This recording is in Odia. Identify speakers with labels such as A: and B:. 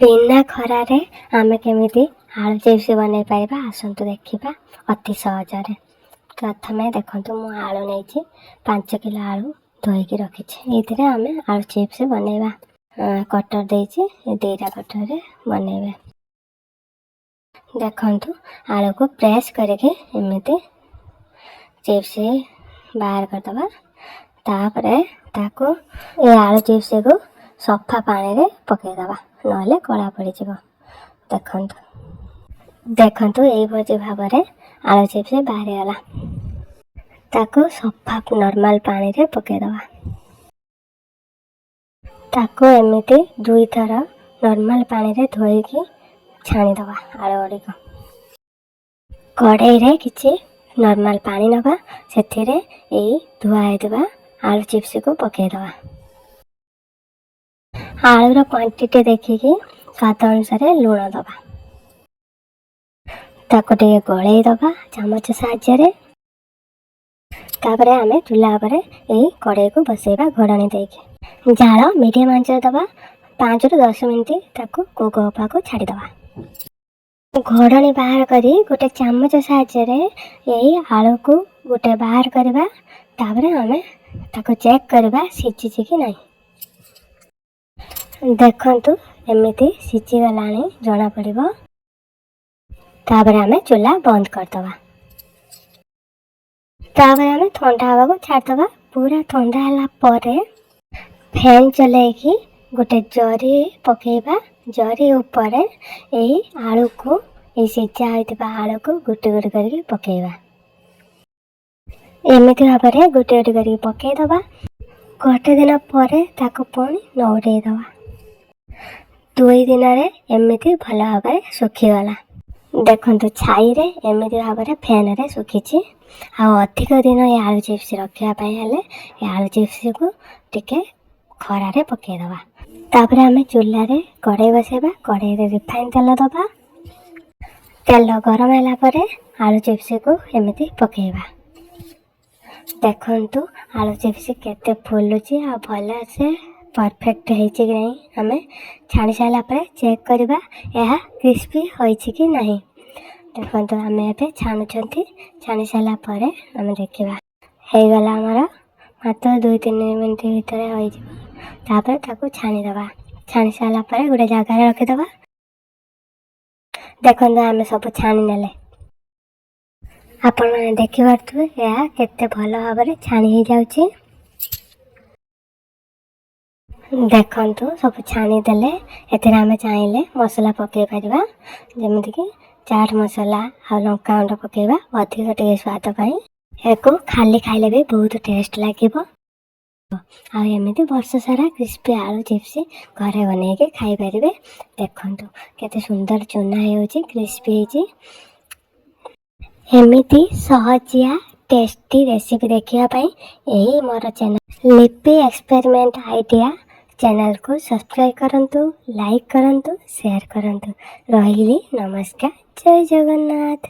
A: ବିନା ଖରାରେ ଆମେ କେମିତି ଆଳୁ ଚିପ୍ସ ବନେଇ ପାରିବା, ଆସନ୍ତୁ ଦେଖିବା ଅତି ସହଜରେ। ପ୍ରଥମେ ଦେଖନ୍ତୁ, ମୁଁ ଆଳୁ ନେଇଛି, 5 କିଲୋ ଆଳୁ ଧୋଇକି ରଖିଛି। ଏଇଥିରେ ଆମେ ଆଳୁ ଚିପ୍ସ ବନେଇବା। କଟର ଦେଇଛି, ଏ ଦୁଇଟା କଟରରେ ବନେଇବେ। ଦେଖନ୍ତୁ, ଆଳୁକୁ ପ୍ରେସ୍ କରିକି ଏମିତି ଚିପ୍ସ ବାହାର କରିଦେବା। ତାପରେ ତାକୁ ଏ ଆଳୁ ଚିପ୍ସକୁ ସଫା ପାଣିରେ ପକାଇଦେବା, ନହେଲେ କଳା ପଡ଼ିଯିବ। ଦେଖନ୍ତୁ, ଦେଖନ୍ତୁ, ଏଇଭଳି ଭାବରେ ଆଳୁ ଚିପ୍ସ ବାହାରିଗଲା। ତାକୁ ସଫା ନର୍ମାଲ ପାଣିରେ ପକାଇଦେବା। ତାକୁ ଏମିତି ଦୁଇଥର ନର୍ମାଲ ପାଣିରେ ଧୋଇକି ଛାଣିଦେବା ଆଳୁ ଗୁଡ଼ିକ। କଢ଼େଇରେ କିଛି ନର୍ମାଲ ପାଣି ନେବା, ସେଥିରେ ଏଇ ଧୁଆ ହେଇଥିବା ଆଳୁ ଚିପ୍ସକୁ ପକାଇଦେବା। ଆଳୁର କ୍ୱାଣ୍ଟିଟି ଦେଖିକି ସ୍ୱାଦ ଅନୁସାରେ ଲୁଣ ଦେବା। ତାକୁ ଟିକେ ଗୋଳେଇ ଦେବା ଚାମଚ ସାହାଯ୍ୟରେ। ତାପରେ ଆମେ ଚୁଲା ଉପରେ ଏଇ କଢ଼େଇକୁ ବସେଇବା ଘୋଡ଼ଣୀ ଦେଇକି। ଜାଳ ମିଡ଼ିୟମ୍ ଆଞ୍ଚରେ ଦେବା। 5ରୁ 10 ମିନିଟ୍ ତାକୁ କୁକ୍ ହେବାକୁ ଛାଡ଼ିଦେବା। ଘୋଡ଼ଣୀ ବାହାର କରି ଗୋଟେ ଚାମଚ ସାହାଯ୍ୟରେ ଏଇ ଆଳୁକୁ ଗୋଟେ ବାହାର କରିବା। ତାପରେ ଆମେ ତାକୁ ଚେକ୍ କରିବା ସିଝିଛି କି ନାହିଁ। ଦେଖନ୍ତୁ, ଏମିତି ସିଝିଗଲାଣି ଜଣାପଡ଼ିବ। ତାପରେ ଆମେ ଚୁଲା ବନ୍ଦ କରିଦେବା। ତାପରେ ଆମେ ଥଣ୍ଡା ହେବାକୁ ଛାଡ଼ିଦେବା। ପୁରା ଥଣ୍ଡା ହେଲା ପରେ ଫ୍ୟାନ୍ ଚଲେଇକି ଗୋଟେ ଜରି ପକାଇବା। ଜରି ଉପରେ ଏଇ ଆଳୁକୁ, ଏଇ ସିଝା ହୋଇଥିବା ଆଳୁକୁ ଗୋଟେ ଗୋଟେ କରିକି ପକାଇବା। ଏମିତି ଭାବରେ ଗୋଟେ ଗୋଟେ କରିକି ପକାଇଦେବା। ଗୋଟେ ଦିନ ପରେ ତାକୁ ପୁଣି ନଉଟେଇ ଦେବା। 2 ଦିନରେ ଏମିତି ଭଲ ଭାବରେ ଶୁଖିଗଲା। ଦେଖନ୍ତୁ, ଛାଇରେ ଏମିତି ଭାବରେ ଫ୍ୟାନରେ ଶୁଖିଛି। ଆଉ ଅଧିକ ଦିନ ଏ ଆଳୁ ଚିପ୍ସ ରଖିବା ପାଇଁ ହେଲେ ଏ ଆଳୁ ଚିପ୍ସକୁ ଟିକେ ଖରାରେ ପକାଇଦେବା। ତାପରେ ଆମେ ଚୁଲାରେ କଢ଼େଇ ବସେଇବା। କଢ଼େଇରେ ରିଫାଇନ୍ ତେଲ ଦେବା। ତେଲ ଗରମ ହେଲା ପରେ ଆଳୁ ଚିପ୍ସକୁ ଏମିତି ପକାଇବା। ଦେଖନ୍ତୁ, ଆଳୁ ଚିପ୍ସ କେତେ ଫୁଲୁଛି ଆଉ ଭଲସେ ପରଫେକ୍ଟ ହେଇଛି କି ନାହିଁ। ଆମେ ଛାଣି ସାରିଲା ପରେ ଚେକ୍ କରିବା ଏହା କ୍ରିସ୍ପି ହୋଇଛି କି ନାହିଁ। ଦେଖନ୍ତୁ, ଆମେ ଏବେ ଛାଣୁଛନ୍ତି। ଛାଣି ସାରିଲା ପରେ ଆମେ ଦେଖିବା। ହେଇଗଲା ଆମର, ମାତ୍ର 2-3 ମିନିଟ୍ ଭିତରେ ହୋଇଯିବ। ତାପରେ ତାକୁ ଛାଣିଦେବା। ଛାଣି ସାରିଲା ପରେ ଗୋଟେ ଜାଗାରେ ରଖିଦେବା। ଦେଖନ୍ତୁ, ଆମେ ସବୁ ଛାଣି ନେଲେ। ଆପଣମାନେ ଦେଖିପାରୁଥିବେ, ଏହା କେତେ ଭଲ ଭାବରେ ଛାଣି ହେଇଯାଉଛି। ଦେଖନ୍ତୁ, ସବୁ ଛାଣିଦେଲେ। ଏଥିରେ ଆମେ ଚାହିଁଲେ ମସଲା ପକାଇ ପାରିବା, ଯେମିତିକି ଚାଟ୍ ମସଲା ଆଉ ଲଙ୍କା ଗୁଣ୍ଡ ପକାଇବା ଅଧିକ ଟିକେ ସ୍ୱାଦ ପାଇଁ। ଏହାକୁ ଖାଲି ଖାଇଲେ ବି ବହୁତ ଟେଷ୍ଟ ଲାଗିବ। ଆଉ ଏମିତି ବର୍ଷ ସାରା କ୍ରିସ୍ପି ଆଳୁ ଚିପ୍ସ ଘରେ ବନେଇକି ଖାଇପାରିବେ। ଦେଖନ୍ତୁ, କେତେ ସୁନ୍ଦର ଚୁନା ହେଉଛି, କ୍ରିସ୍ପି ହେଇଛି। ଏମିତି ସହଜିଆ ଟେଷ୍ଟି ରେସିପି ଦେଖିବା ପାଇଁ ଏହି ମୋର ଚ୍ୟାନେଲ୍ ଲିପି ଏକ୍ସପେରିମେଣ୍ଟ ଆଇଡ଼ିଆ ଚ୍ୟାନେଲକୁ ସବସ୍କ୍ରାଇବ୍ କରନ୍ତୁ, ଲାଇକ୍ କରନ୍ତୁ, ସେୟାର କରନ୍ତୁ। ରହିଲି, ନମସ୍କାର, ଜୟ ଜଗନ୍ନାଥ।